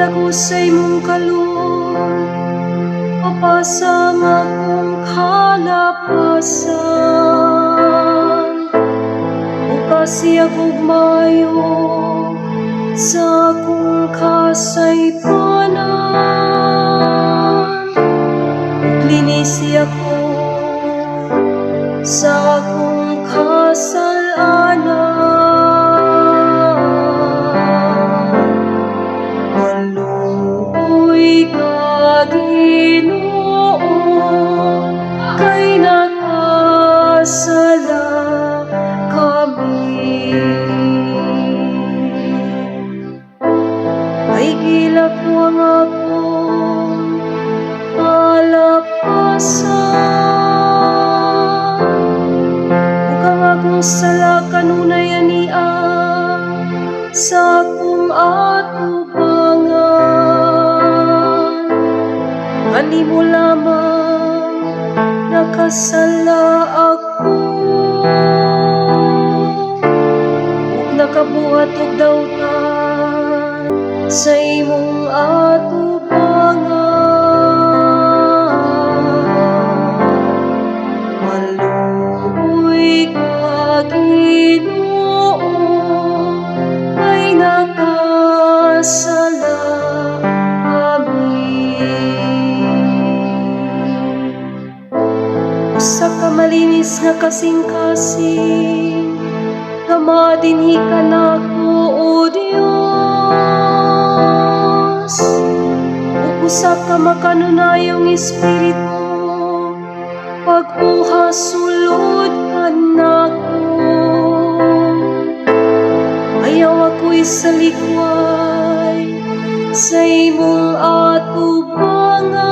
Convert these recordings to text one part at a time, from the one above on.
Gila ko sa imong kaluoy, papasa ang akong kalapasan. Bukasi akong mayo sa akong kasaypanan. Ug linisi ako sa akong kasalanan. Maluoy ka, Ginoo, kay nakasala kami. Ay gila ko ang akong kalapasan. Ug ang akong sala kanunay ania sa akong atubangan. Kanimo lamang nakasala ako ug nakabuhat og dautan sa imong atubangan. Maluoy ka, Ginoo, kay nakasala kami. Usa ka malinis nga kasing-kasing nga dinhi kanako, O Dios, ug usa ka makanunayong espiritu pag-uha sulod kanako. Ayaw ako isalikway sa imong atubangan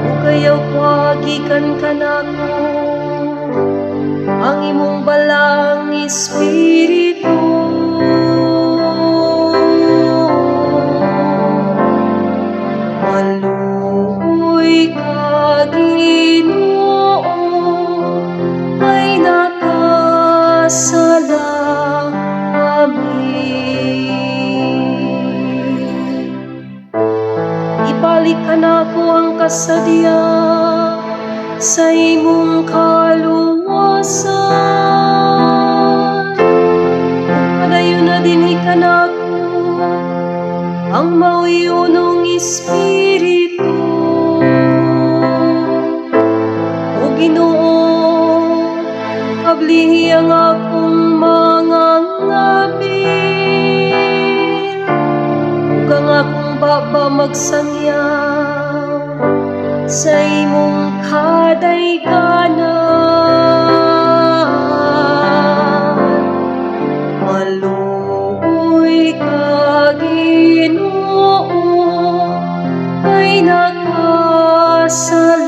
ug ayaw gikan kanako ang imong Balaang Espiritu. Maluoy ka, Ginoo, kay nakasala kami. Ibalik kanako ang kasadya sa imong kaluwasan. Ug padayon na dinhi kanako ang mauyonong espiritu. O Ginoo, ablihi ang akong mga ngabil ug ang akong baba magsangyaw sa imong kadayganan. Maluoy ka, Ginoo, kay nakasala.